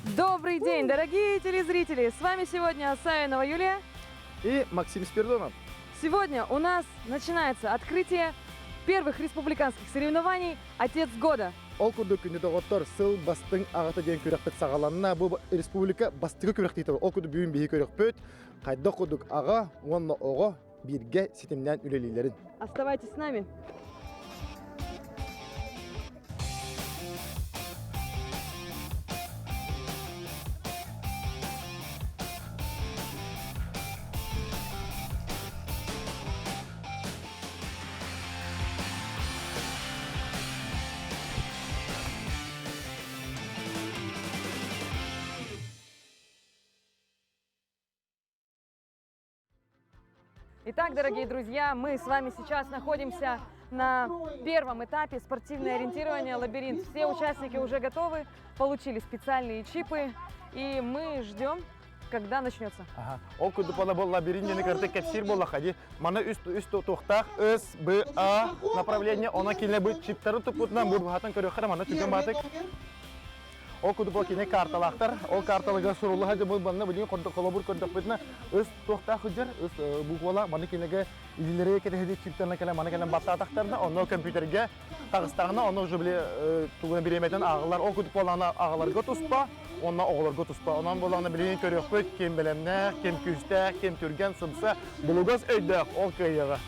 Добрый день, дорогие телезрители! С вами сегодня Савинова Юлия и Максим Спирдонов. Сегодня у нас начинается открытие первых республиканских соревнований «Отец года». Ол курдук күндү доҕоттор сыл бастыҥ аҕата диэн күрэхпит саҕаланна. Бу республика бастакы күрэхтиитэ. Ол курдук бүгүн биһи көрөхпүт. Хайдах курдук аҕа уонна оҕо бииргэ ситимнээн үлэлииллэрин. Оставайтесь с нами. Итак, дорогие друзья, мы с вами сейчас находимся на первом этапе спортивное ориентирование «Лабиринт». Все участники уже готовы, получили специальные чипы, и мы ждем, когда начнется. Ол курдук буола бу лабиринт диэни кытта кэпсиир буоллахха дии. Маны үс үс туохтаах С, Б, А направление, онон кинилэр бу чиптары туппутунан бу быһатын көрүөххэ манна түргэн баатык. Ол курдук бу кини карталаахтар. Ол карталарга сурулла сылдьар бу манна билигин холобур көрдөхпүтүнэ ыс туохтаах сылдьар, ыс буквала маны кинигэ илиилэригэр кэтэһэди чиптэринэн кэлэн маны кэлэн баттаатахтарына, онно компьютергэ таҕыстаҕына, онно уже били тугунан бириэмэтин ааҕылар. Ол курдук буоллаҕына аҕаларга туспа, уонна оҕолорго туспа. Онон буоллаҕына билигин көрүөхпүт, ким бэлэмнээх, ким күүстээх, ким түргэн, сымса, булугас өйдөөх ол кыайыаҕа.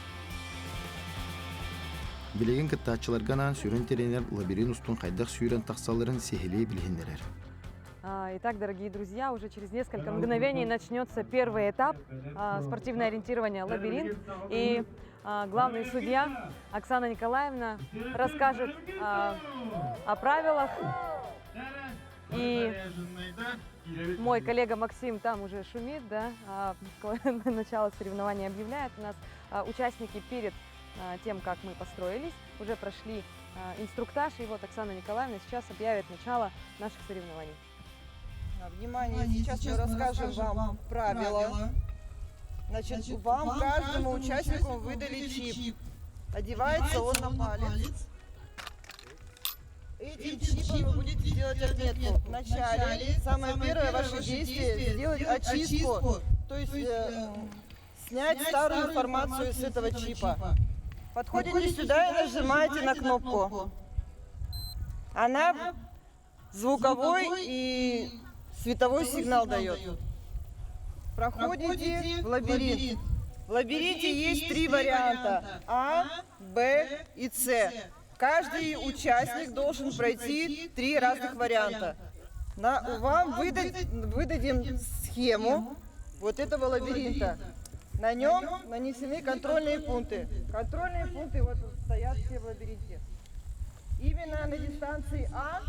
Билигин кыттааччыларга анаан сүрүн тренер лабиринт устун хайдах сүүрэн тахсалларын сиһилии билиһиннэрэр. Итак, дорогие друзья, уже через несколько мгновений начнется первый этап спортивное ориентирование «Лабиринт». И главный судья Оксана Николаевна расскажет о правилах. И мой коллега Максим там уже шумит, да, начало соревнования объявляет. У нас участники перед тем, как мы построились, уже прошли инструктаж. И вот Оксана Николаевна сейчас объявит начало наших соревнований. Внимание, сейчас мы расскажем вам правила. Значит, вам, каждому участнику выдали чип. Одевается он на палец. Этим чипом вы будете делать отметку. Вначале, самое первое ваше действие, сделать очистку, то есть снять старую информацию с этого чипа. Подходите сюда и нажимаете на кнопку. Она звуковой и световой сигнал дает. Проходите в лабиринт. В лабиринте есть три варианта – А, Б и С. Каждый участник должен пройти три разных варианта. Вам выдадим схему вот этого лабиринта. На нем нанесены контрольные пункты. Контрольные пункты вот стоят все в лабиринте. Именно на дистанции А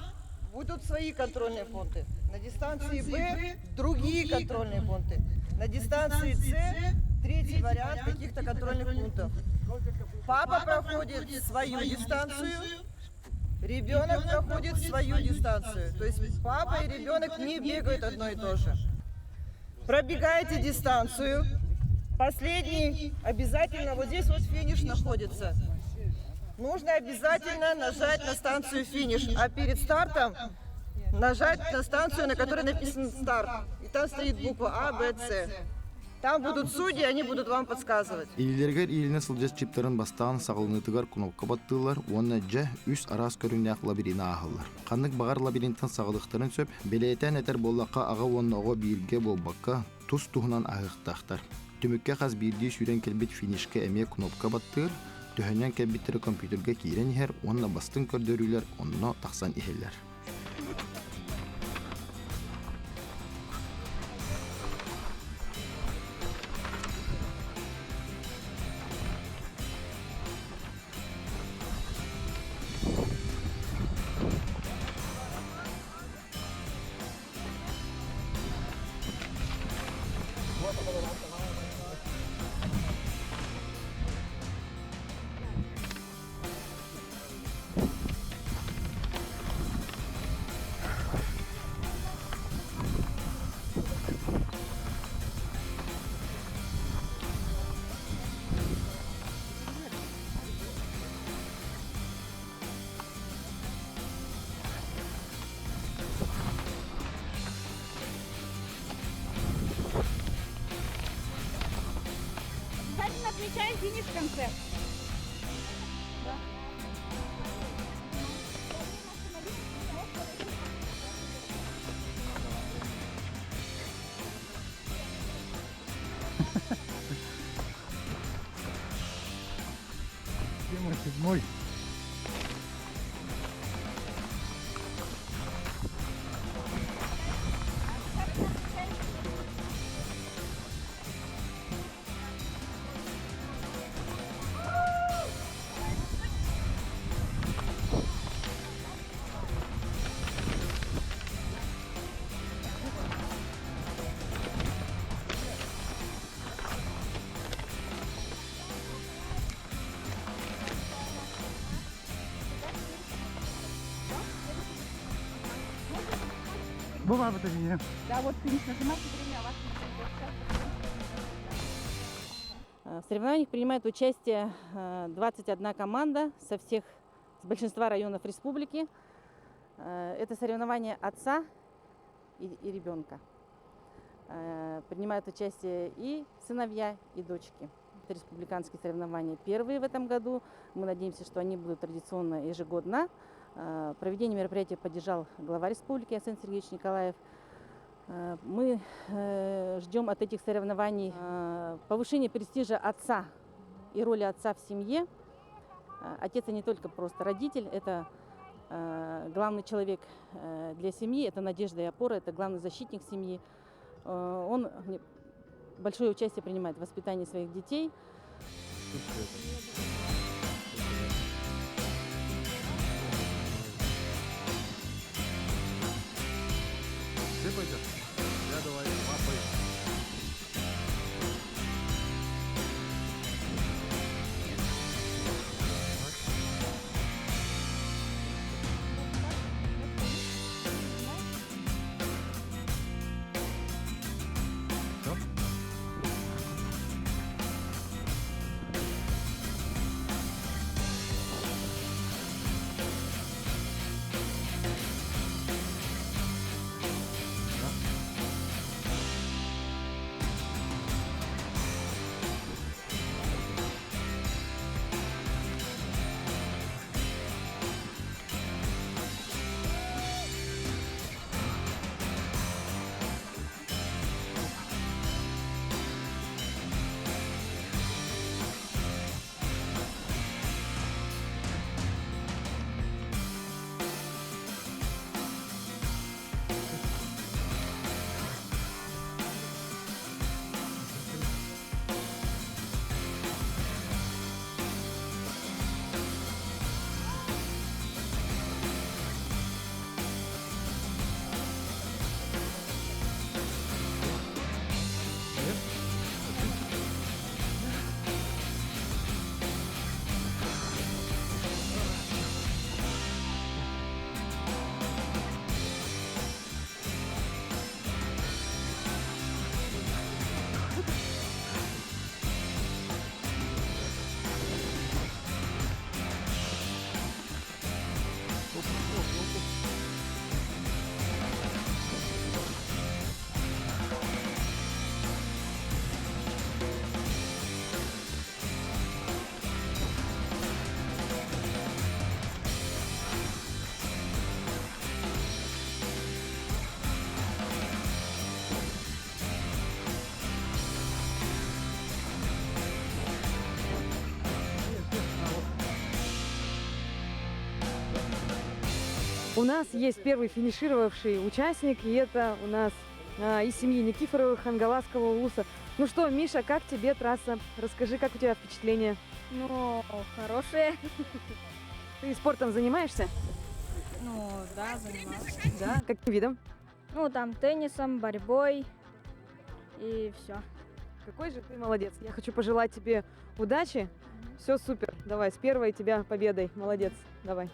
будут свои контрольные пункты. На дистанции Б другие контрольные пункты. На дистанции С третий вариант каких-то контрольных пунктов. Папа проходит свою дистанцию, ребенок проходит свою дистанцию. То есть папа и ребенок не бегают одно и то же. Пробегаете дистанцию. Последний обязательно, вот здесь вот финиш находится. Нужно обязательно нажать на станцию финиш, а перед стартом нажать на станцию, на которой написан старт. И там стоит буква А, Б, С. Там будут судьи, они будут вам подсказывать. Илиилэригэр иилинэ сылдьар чиптарын бастаан саҕаланыытыгар кнопка баттыыллар уонна дьэ үс араас көрүҥнээх лабирины ааһаллар. Ханнык баҕар лабиринтан саҕалыахтарын сөп, бэлиэтээн этэр буоллахха аҕа уонна оҕо бииргэ буолбакка тус-туһунан аһыахтаахтар. Түмүккэ хас биирдии сүүрэн кэлбит финишкэ эмиэ кнопка баттыыр, төһөнөн кэлбиттэрэ компьютерга киирэн иһэр уонна бастыҥ көрдөрүүлэр онно тахсан иһэллэр. Отмечаем финиш в конце. Тема седьмой. Бу бар бу. Да, вот финиш нажимайте, время ваше. В соревнованиях принимает участие 21 команда со всех, с большинства районов республики. Это соревнования отца и ребенка. Принимают участие и сыновья, и дочки. Это республиканские соревнования первые в этом году. Мы надеемся, что они будут традиционно ежегодно. Проведение мероприятия поддержал глава республики Айсен Сергеевич Николаев. Мы ждем от этих соревнований повышения престижа отца и роли отца в семье. Отец не только просто родитель, это главный человек для семьи, это надежда и опора, это главный защитник семьи. Он большое участие принимает в воспитании своих детей. Ты пойдешь? Я давай, папой. У нас есть первый финишировавший участник, и это у нас из семьи Никифоровых, Хангаласского улуса. Ну что, Миша, как тебе трасса? Расскажи, как у тебя впечатление? Ну, хорошие. Ты спортом занимаешься? Ну, да, занимаюсь. Да? Каким видом? Ну, там теннисом, борьбой и все. Какой же ты молодец. Я хочу пожелать тебе удачи. Все супер. Давай, с первой тебя победой. Молодец. Давай.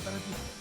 Торопись.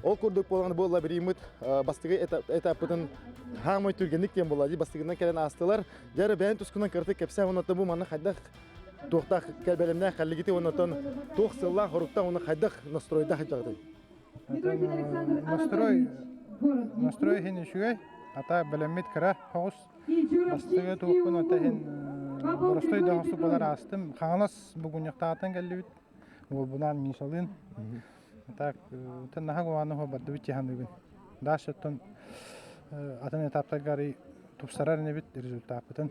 Ол курдук буолан бу лабиринмыт бастыгы этаппытын хаамай түргэнник диэн буолла дии бастыгынан кэлэн аастылар. Дьэ бэйэн тускунан кыратык кэпсээн оннотон бу манна хайдах туохтаах бэлэмнээх кэллигити оннотон туох сыллаах хоруктаах уонна хайдах настройдаах сылдьаҕытый? Настрой настрой иһин үчүгэй. Ата бэлэммит кыра соҕус. Бастыгы туохпун ата иһин боростой да оҥостук балар аастым. Хаҥалас бугунньахтаатан кэллибит. Уолбунаан Мишалыын. Так, наһаа куһаҕаны бардыбыт дии Дальше оттон атын этаптарга арый тупсарар инибит результаппытын.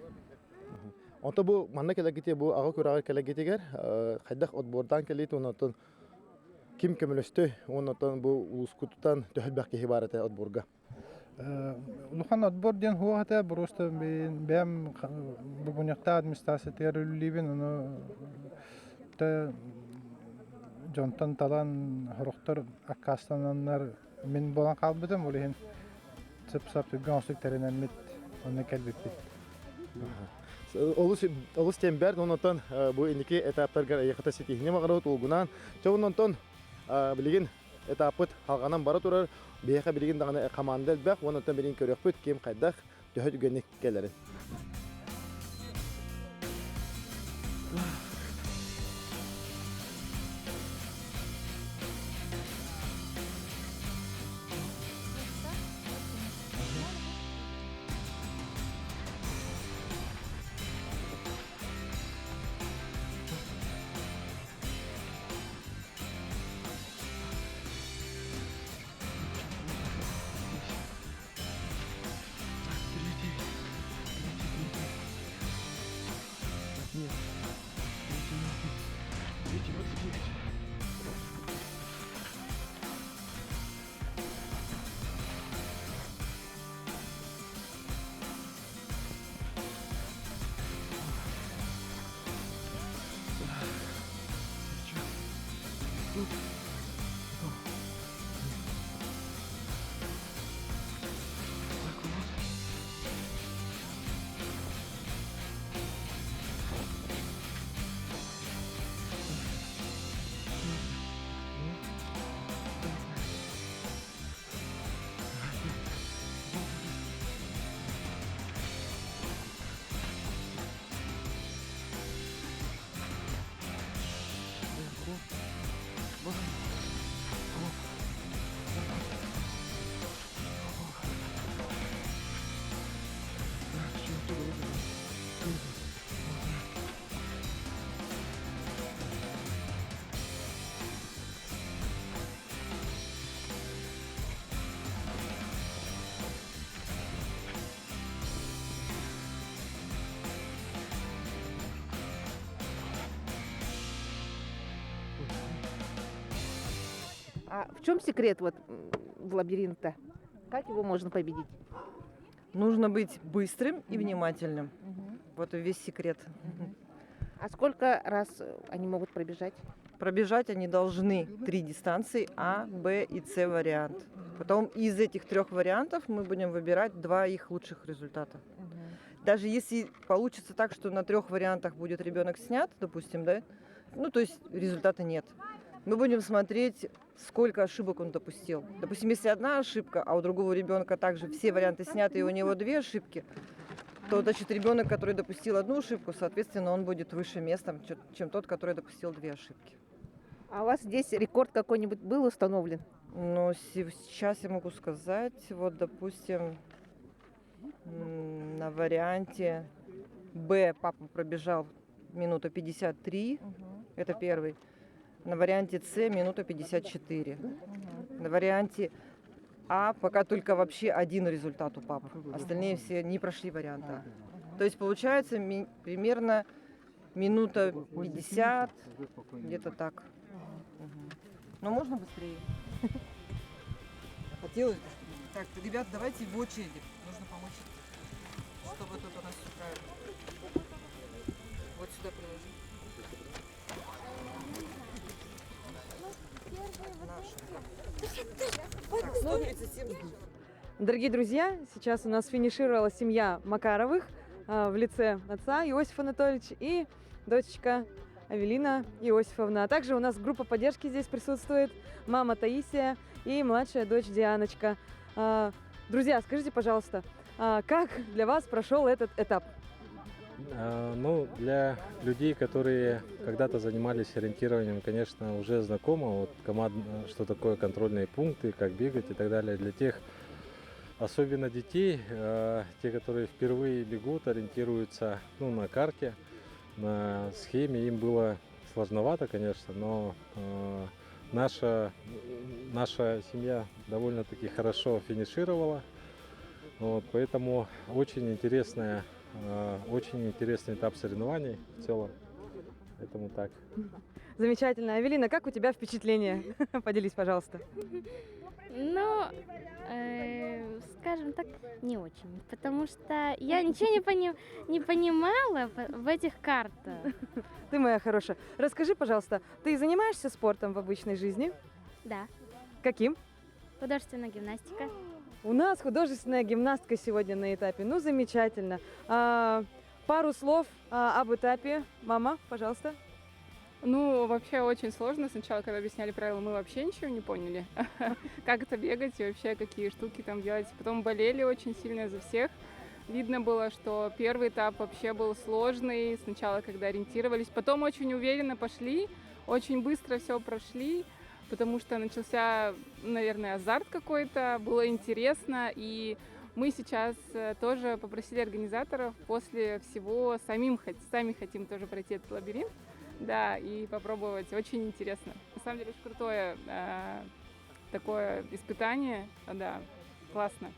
Онто бу манна кэлэргитигэр бу аҕа күрэҕэр кэлэргитигэр хайдах отбордаан кэлиит уонна оттон ким көмөлөстөй уонна оттон бу улуускутуттан төһө элбэх киһи баар этэ отборга? Улахан отбор диэн суох этэ, просто бэйэм Бугуньахтаах администрациятыгар үлэлиибин, ону дьонтон талан сорохтор аккаастананнар мин буолан хаалбытым, ол иһин сып-сап түргэн оҕустук тэринэммит онно кэлбиппит. Олус олус диэн бэрт, онтон бу инники этаптаргар эйиэхэ ситиһини баҕарабыт уолгунаан. Чэ онтон билигин этаппыт халҕанан бара турар. Биһиэхэ билигин даҕаны команда элбэх, уонна оттон билигин көрүөхпүт ким хайдах төһө түгэнник кэлэрин. А в чем секрет вот в лабиринта? Как его можно победить? Нужно быть быстрым и внимательным. Вот и весь секрет. А сколько раз они могут пробежать? Пробежать они должны три дистанции А, Б и С вариант. Потом из этих трех вариантов мы будем выбирать два их лучших результата. Даже если получится так, что на трех вариантах будет ребенок снят, допустим, да, ну то есть результата нет. Мы будем смотреть, сколько ошибок он допустил. Допустим, если одна ошибка, а у другого ребенка также все варианты сняты, и у него две ошибки, то значит ребенок, который допустил одну ошибку, соответственно, он будет выше местом, чем тот, который допустил две ошибки. А у вас здесь рекорд какой-нибудь был установлен? Ну, сейчас я могу сказать, вот, допустим, на варианте Б папа пробежал минута 53, это первый. На варианте С минута 54. На варианте А пока только вообще один результат у пап. Остальные все не прошли варианта. То есть получается примерно минута 50, где-то так. Но можно быстрее. Хотелось бы, чтобы... Так, ребят, давайте в очереди. Нужно по очереди. Чтобы тут у нас все правильно. Вот сюда приложи. Так, 137 ждут. Дорогие друзья, сейчас у нас финишировала семья Макаровых в лице отца Иосифа Анатольевича и дочечка Авелина Иосифовна. А также у нас группа поддержки здесь присутствует, мама Таисия и младшая дочь Дианочка. Друзья, скажите, пожалуйста, как для вас прошел этот этап? Ну, для людей, которые когда-то занимались ориентированием, конечно, уже знакомо, вот, команд, что такое контрольные пункты, как бегать и так далее. Для тех, особенно детей, те, которые впервые бегут, ориентируются, ну, на карте, на схеме, им было сложновато, конечно, но наша семья довольно-таки хорошо финишировала. Вот, поэтому очень интересный этап соревнований в целом. Поэтому так. Замечательно. Авелина, как у тебя впечатление? Поделись, пожалуйста. Ну, скажем так, не очень. Потому что я ничего не понимала в этих картах. Ты моя хорошая. Расскажи, пожалуйста, ты занимаешься спортом в обычной жизни? Да. Каким? Художественная гимнастика. У нас художественная гимнастка сегодня на этапе. Ну, замечательно. Пару слов об этапе. Мама, пожалуйста. Ну, вообще очень сложно. Сначала, когда объясняли правила, мы вообще ничего не поняли. Как это бегать и вообще какие штуки там делать. Потом болели очень сильно за всех. Видно было, что первый этап вообще был сложный. Сначала, когда ориентировались. Потом очень уверенно пошли, очень быстро все прошли, потому что начался, наверное, азарт какой-то, было интересно. И мы сейчас тоже попросили организаторов после всего сами хотим тоже пройти этот лабиринт. Да, и попробовать. Очень интересно. На самом деле, очень крутое такое испытание. Да, классно.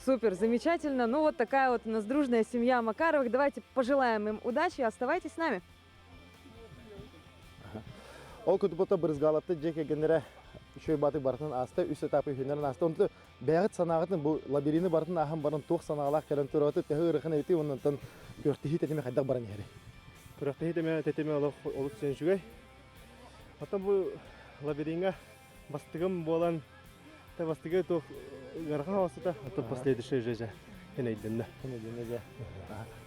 Супер, замечательно. Ну, вот такая вот у нас дружная семья Макаровых. Давайте пожелаем им удачи. Оставайтесь с нами. Ол курдук Брызгаловты дьиэ кэргэннэрэ үчүгэй баҕайытык барытын ааста, үс этапы үһүөннэрин ааста. Онтон бэйэҕит санааҕытын бу лабирины барытын ааһан баран туох санаалаах кэлэн тураҕыт, төһө ыарахан эбитий онтон күрэхтэһии тэтимэ хайдах баран иһэрий? Күрэхтэһии тэтимэ олох олус үчүгэй. Оттон бу лабиринга бастыгым буолан, бастыгы туох ыарахан оҕустута, оттон последующая жизнь хинейдинна. Хинейдинна дьэ.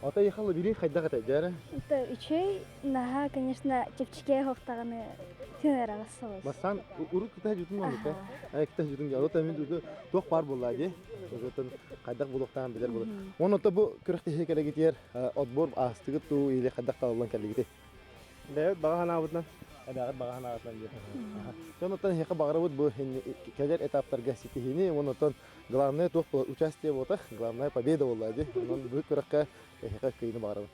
Ото эйиэхэ лабиринт хайдах этэй дьэ? Это үчүгэй, наһаа, конечно, чэпчэки соҕус тыыныраҕас соҕус. Бастаан урут кыта жутун оннука. Ай кыта жутун ото мин туох баар буолла дии. Ожотон хайдах булуохтааҕын билэр буолар. Онон бу күрэхтэһии кэлэгитиэр отбор аастыгыт туу или хайдах талыллан кэллигитий? Бэйэбит баҕа санаабытынан. Эбэҕит баҕа санааҕытынан диэн. Онтон эһиэхэ баҕарабыт бу кэлэр этаптарга ситиһиини, онтон главное туох буолар участие буолта, главное победа буолла дии. Онон бу күрэххэ эһиэхэ кыайыыны баҕарабын.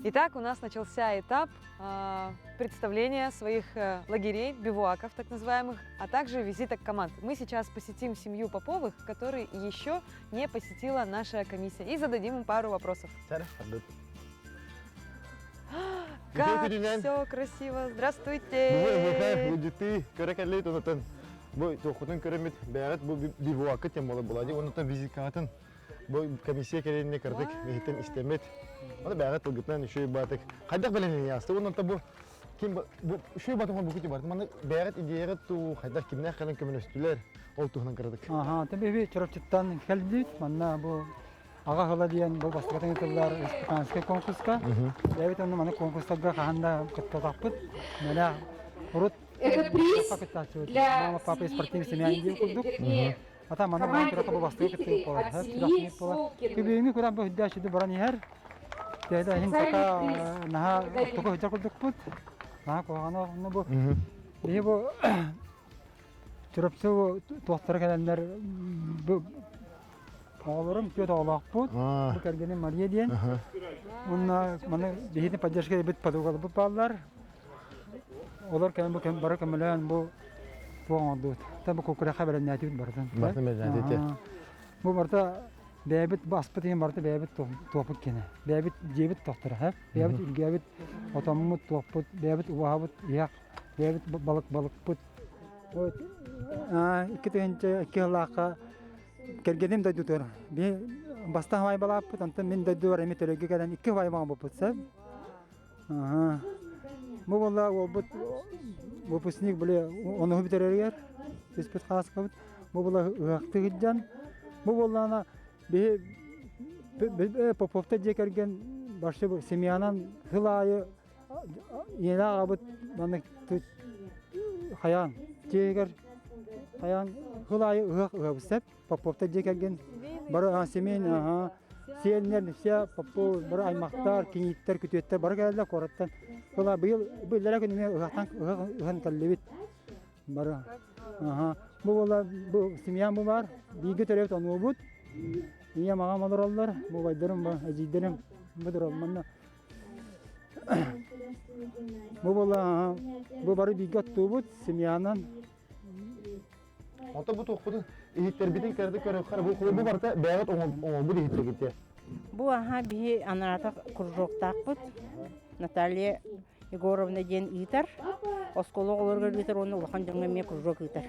Итак, у нас начался этап представления своих лагерей, бивуаков так называемых, а также визиток команд. Мы сейчас посетим семью Поповых, которые еще не посетила наша комиссия, и зададим им пару вопросов. Как все красиво! Здравствуйте! Бу туоххутун көрөммүт бэйэҕит бу бивуакка тем буола була дии оннуттан визиткаҕытын бу комиссия кэлиэннэ кыратык биһиттэн истэммит ону бэйэҕит тылгытынан үчүгэй баҕайытык хайдах бэлэмнэнии ааста оннуттан бу ким бу үчүгэй баҕайытык оҥорбуккут барыт манна бэйэҕит идеяҕыт туу хайдах кимнээх кэлэн көмөлөстүлэр ол туһунан кыратык. Аха, биһиги Чурапчыттан кэлбит манна бу Аҕа сыла диэн бу бастакытын ыытыллар республиканскай конкурска. Бэйэбит онно маны конкурстарга хаһан да кыттатахпыт. Мэлэ. Урут Это приз кыттааччыбыт. для Мама, папа и семьи спортивный семья диэн победителя, курдук. вернее, Ата мана баран команде көрө бу бастыгы кыттыы победителей буолар. от Хэ, семьи күрэхтэһии буолар. Солкиных. Күбүҥҥү күрэн бу үрдээччи баран иһэр. Тэйдэ иһин Специальный пока приз наһаа благодарим. оттоку сылдьар курдукпут. Наһаа куһаҕана онно бу биһи бу Чурапчы туохтара кэлэннэр бу оҕолорум түөрт оҕолоохпут. Бу кэргэним Мария диэн. Уонна маны биһиги поддержка эбит подругаларбыт бааллар. Олор кэлэн бу бары көмөлөөн бу туох оҥордубут. Та бу кукуряха бэлэмнээтибит барытын. Барытын бэлэмнээтибит. Бу барыта бэйэбит баспыт иһин барыта бэйэбит туохпут киэнэ. Бэйэбит дьиэбит тохторо, һэ? Бэйэбит үргээбит отоммут, туохпут, бэйэбит убаһабыт, иһэх, бэйэбит балык балыкпыт. 2002 сыллаахха кэргэним дойдутугар би бастаан убайбалааппыт, онтон мин дойдубар эмиэ төлөйгө кэлэн икки убайым оҥорбуппут сөп. Бу буолла уолбут выпускник били онуһу бүтэрэригэр түспүт хааскабыт. Бу буолла ыһыахтыы сылдьан. Бу буоллаҕына биһи Поповтар дьиэ кэргэн барсы семьянан сыл аайы ийэлээх аҕабыт маннык хайаан дьиэгэр хайаан сыл аайы ыһыах ыһабыт сөп. Поповтар дьиэ кэргэн бары семейный аха сиэннэр все Попов бары аймахтар, кинииттэр, күтүөттэр бары кэлэллэр куораттан. Ыла быйыл бу иллэрээ күн эмиэ ыһыахтан ыһыах ыһан кэллибит бары. Аха бу буола бу семьям бу баар бииргэ төрөөбүт онуобут. Ийэм аҕам олороллор, бу убайдарым бу эдьиийдэрим бу турал манна Бу буола бу бары бииргэ оттуубут семьянан. Онто бу туохпутун иһиттэрбитин кэрдэ көрөххө бу бу барыта бэйэҕит оҥорбут иһиттэргит Бу аха биһи анаратах кружоктаахпыт. Наталья Егоровна диэн ыытар. Оскуола оҕолоругар ыытар уонна улахан дьоҥҥо эмиэ кружок ыытар.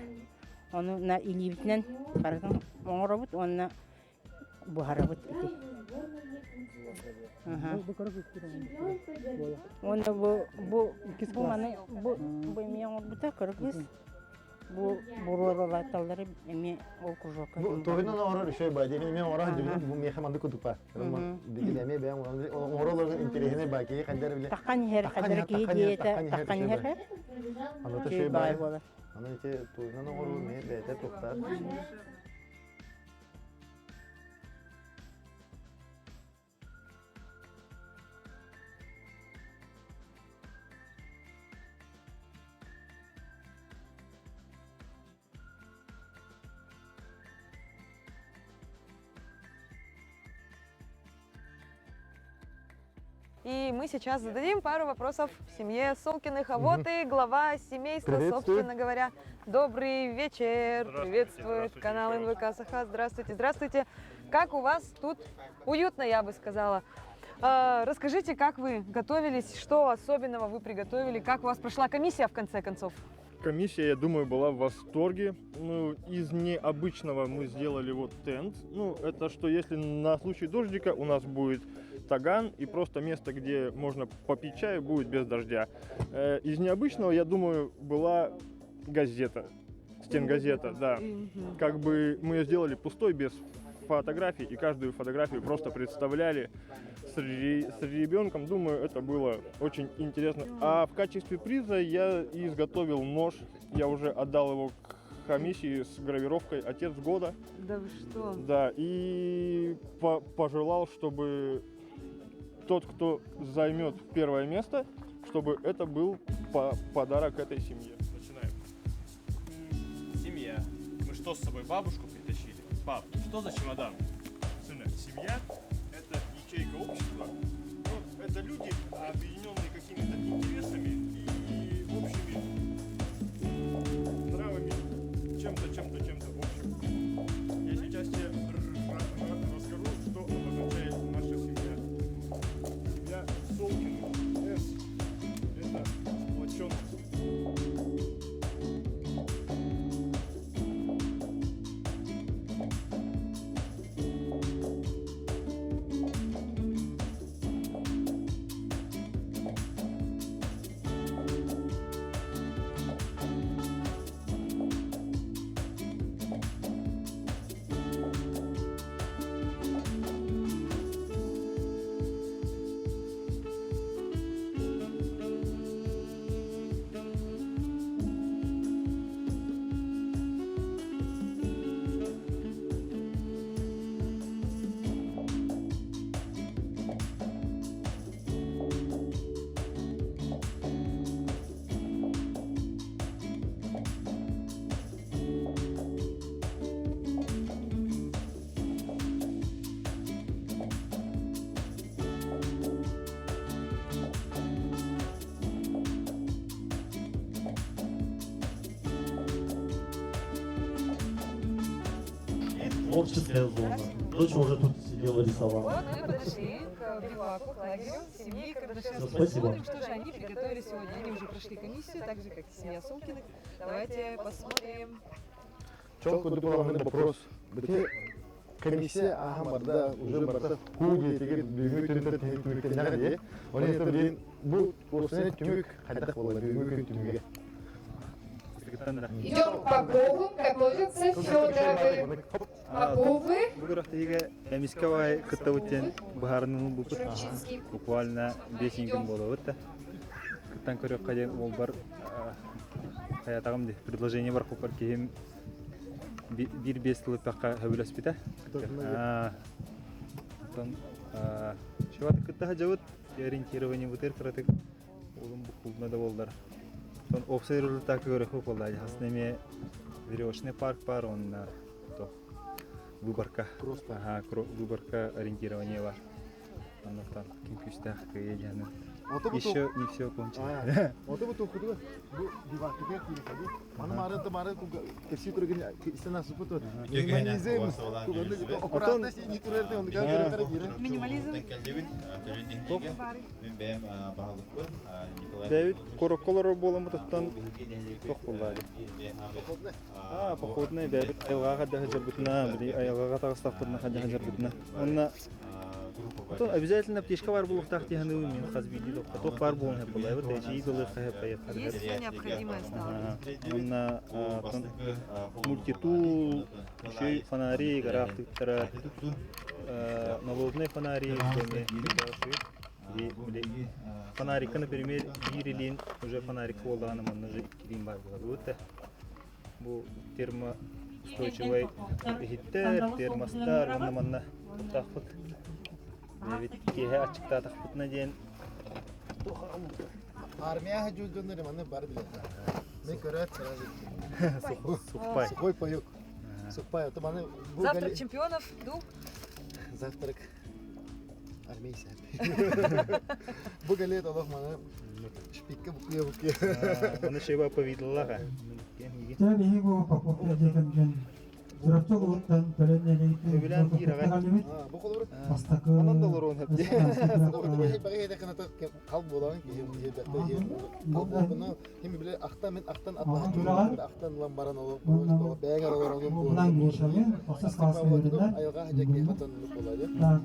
Ону на илиибитинэн барытын оҥоробут уонна буһарабыт ити. Уонна бу бу бу маны бу бу эмиэ оҥорбута кыра кыыс. Бу буруолалаталлары эмиэ ол кружокка. Бу туһунан оҥорор үчүгэй баа диэн эмиэ оҥорор дьүлүн бу миэхэ маннык кутупа. Билигин эмиэ бэйэм оҥоролорун интэриэһинэй баа киһи хайдар биле. Таххан иһэр хайдар киһи диэтэ таххан иһэр. Аны үчүгэй баа буолар. Аны ити туһунан оҥоруу эмиэ бэйэтэ туохтаах. И мы сейчас зададим пару вопросов семье Солкиных. А вот и глава семейства, собственно говоря. Добрый вечер. Приветствует канал НВК Саха. Здравствуйте, здравствуйте. Как у вас тут уютно, я бы сказала. Расскажите, как вы готовились, что особенного вы приготовили, как у вас прошла комиссия в конце концов? Комиссия, я думаю, была в восторге. Ну, из необычного мы сделали вот тент. Ну, это что если на случай дождика у нас будет таган и просто место, где можно попить чай, будет без дождя. Из необычного, я думаю, была газета. Стенгазета, да. Как бы мы ее сделали пустой, без фотографий, и каждую фотографию просто представляли с ребенком. Думаю, это было очень интересно. А в качестве приза я изготовил нож. Я уже отдал его комиссии с гравировкой «Отец года». Да вы что? Да, и пожелал, чтобы тот, кто займет первое место, чтобы это был подарок этой семье. Начинаем. Семья. Мы что с собой бабушку притащили? Пап, что за чемодан? Сына, семья – это ячейка общества. Ну, это люди, объединенные какими-то интересами и общими нравами, чем-то, чем-то, чем-то общим. Я сейчас тебе расскажу, что обозначает наша семья. Семья Солкиных. С – это сплоченность. Творческая зона. Дочь уже тут сидела, рисовала. Вот мы подошли к биваку, к лагерю семьи Кардашевских. Спасибо. Посмотрим, что же они приготовили сегодня. Они уже прошли комиссию, так же, как и семья Сулкиных. Давайте посмотрим. Чол курдук буолаҕын вопрос. Бити комиссия ааһан барда, уже барда хуу диэтигэр бүгүҥҥү түнтэн тиһик түмүктэннэҕэ дии. Оны это билин бу уопсайынан түмүк хайдах буолла бүгүҥҥү күн түмүгэ? Идем к Поповым, готовятся Федоровы. Поповы. Бу күрэхтэһиигэ эмискэ баҕайы кыттабыт диэн быһаарыныы ылбыппыт. Буквально 5 күн буолабыт да. Кыттан көрүөххэ диэн уолбар хайатаҕым дии предложение бар купар киһим биир биэс тыл ыппакка сөбүлэспитэ. Оттон чувак кытта сылдьабыт ориентированиебытыгар кыратык уолум буккулна да буоллар. Оттон уопсай результакка көрөхпүт буолла. Хасын эмиэ веревочный парк бар уонна выборка. Ага, выборка ориентирование бар. Оннуктан ким күүстээх кыайа диэни. Еще не все кончено. Ото бу тухутуга бу бивактыга киирсэби. Маны мары да мары кепси көрген истен асыпыт. Минимализм. Аккуратно не турерде он Минимализм. Дэвид корокколор буоламмытыттан туох буоллаҕай? Аа, походный Дэвид айылҕаҕа да сылдьарбытына, били айылҕаҕа таҕыстахпытына хадьа сылдьарбытына. Уонна Оттон обязательно аптечка баар буолуохтаах дии саныыбын мин хас биирдии тохха туох баар буолуон сөп буолла эчии дылыахха сөп Есть все необходимое стало. Уонна мультитул, үчүгэй фонарик, араахтыктара, налобный фонарик, фонарикка, например, биир илиин уже фонарик буоллаҕына манна уже икки илиин баар буолар. Да бу термоустойчивай иһиттэр, термостар уонна манна туттаахпыт. Бэйэбит киэһэ аччыктаатахпытына диэн Армия дьоннор манны бар билет. Мен көрөт сразу. Сухпай. Сухой паёк. Сухпай. Это маны Завтрак чемпионов, ду. Завтрак армейся. Бу галет олох маны шпикка букуя букуя. Оны шеба повидаллаға. Дьэ биһиги бу Поповка диэн Чурапчы улууттан Төлөн Сөбүлээн киир аҕай. Бу холобур Бастакы Онон да олоруон сөп Хал буолан киһи хал буолбуну ким биле ахтан мен ахтан аттан ахтан ылан баран олох бэйэҥ олорон Мынан Мишаны тохсус класска үөрэнэр. айылҕа дьэкки хатан буолаа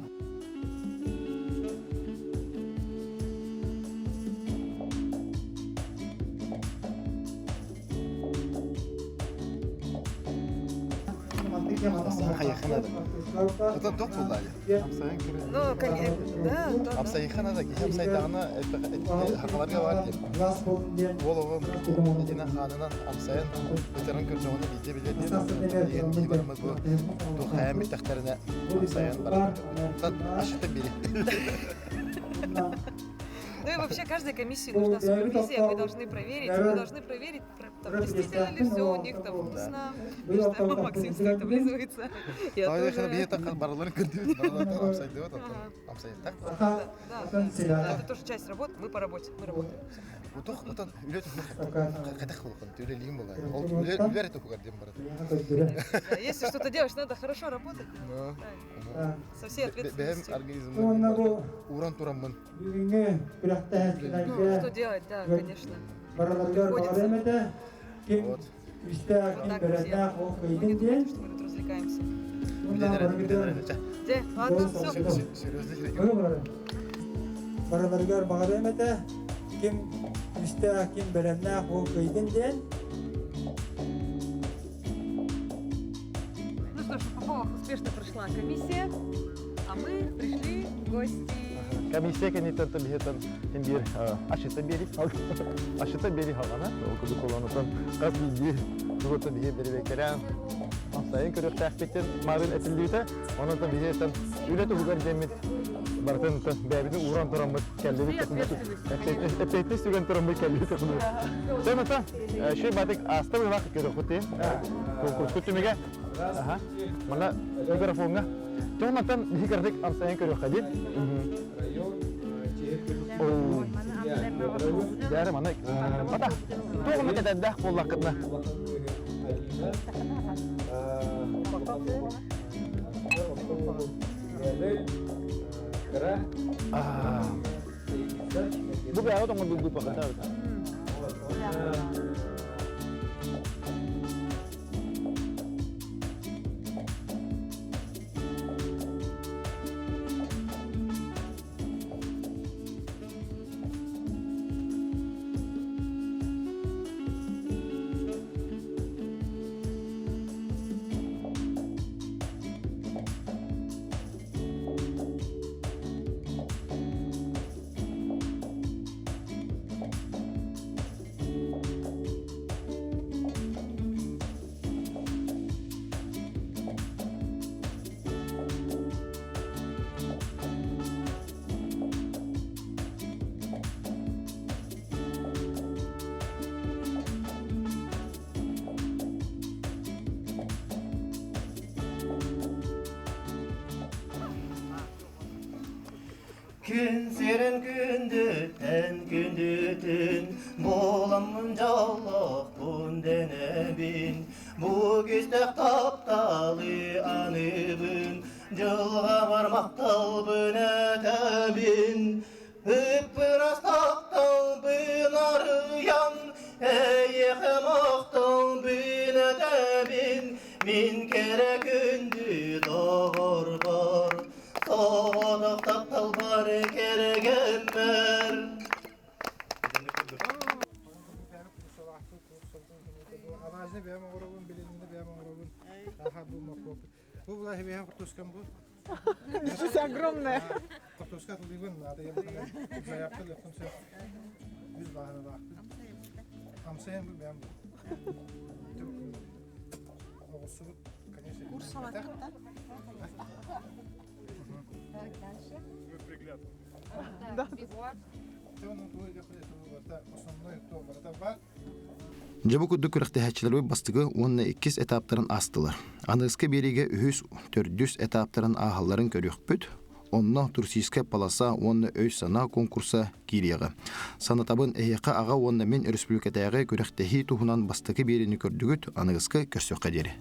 Ну, конечно, да, да. Амсайхан да киһи амсайдаҕына хахаларга бар диэн. Ол оҕом этинэн хаанынан амсайан ытыран көрдөҕүнэ биирдэ билэр диэн. Киһи бараммыт бу тухайан бүттэхтэринэ амсайан баран ашыта бири. Ну и вообще каждой комиссии нужна супервизия, мы должны проверить, мы должны проверить, там, действительно ли все у них там вкусно, потому что Максим стоит, облизывается. Я тоже. Да, да, это тоже часть работы, мы по работе, мы работаем. Да, если что-то делаешь, надо хорошо работать. Со всей ответственностью. Уран тураммын. Ну, что делать, да, конечно. Приходится. Вот. Вот так, друзья. Вы не думайте, что мы тут развлекаемся. Де, ладно, все. Барыларыгар баҕарыам этэ, ким күүстээх, ким бэлэмнээх ол кыайдын диэн. Ну что ж, у Поповых успешно прошла комиссия, а мы пришли в гости. Комиссия кэнниттэн биһиэтэн биир ашыта биэри ашыта биэри хаҕана ол курдук холонутан хас биирдии тугута биһи бэрибэккэрэн амсайын көрүөхтээхпиттэн марын этиллибитэ онон биһиэтэн үлэ туһугар диэммит барытын бэйэбитин ууран тураммыт кэллибит эппиэтинэс сүгэн тураммыт кэллибит Сен ата шүй батык аста быһылаах көрөххүт конкурскут түмүгэ Манна микрофоҥҥа Туһунаттан биһи кыратык амсайан көрүөххэ диэн. Дьээрэ маны бата туох эмэ кэтэрдээх буоллаххытына. Кыра. Бу бэйэҕэ тоҥорбут быыппаката. Күн сирин күндүттэн күндүтүн буоламмын дьоллоохпун дэнэбин Бу күстэх тапталы аныбын дьылҕабар махталбын этэбин Ыппырас тапталбын арыйан эйиэхэ махталбын этэбин Мин кэрэ күндү доҕорбор соҕотох тапталбар кэргэммэр Алаажны бэйэм оҥоробун, билиҥҥини бэйэм оҥоробун. Аха бу моркуоппут. Бу була бэйэм хортуоскам бу. Ничего огромное. Хортуоска атылыыбын, наада заявка лөххүн сөп. Үс бааһыналаахпын. Амсайым бу бэйэм бу. Оҕурсубут, конечно, Курс салат, да? Так, дальше. Да. Дьэ бу курдук күрэхтэһээччилэрбит бастакы уонна иккис этаптарын аастылар. Аныгыскы биэриигэ үһүс, төрдүс этаптарын ааһалларын көрүөхпүт. Онно туристическай полоса уонна өй-санаа конкурса киириэҕэ. Санатабын, эһиэхэ аҕа уонна мин өрөспүүбүлүкэтээҕи күрэхтэһии туһунан бастакы биэриини көрдүгүт, аныгыскы көрсүөххэ диэри.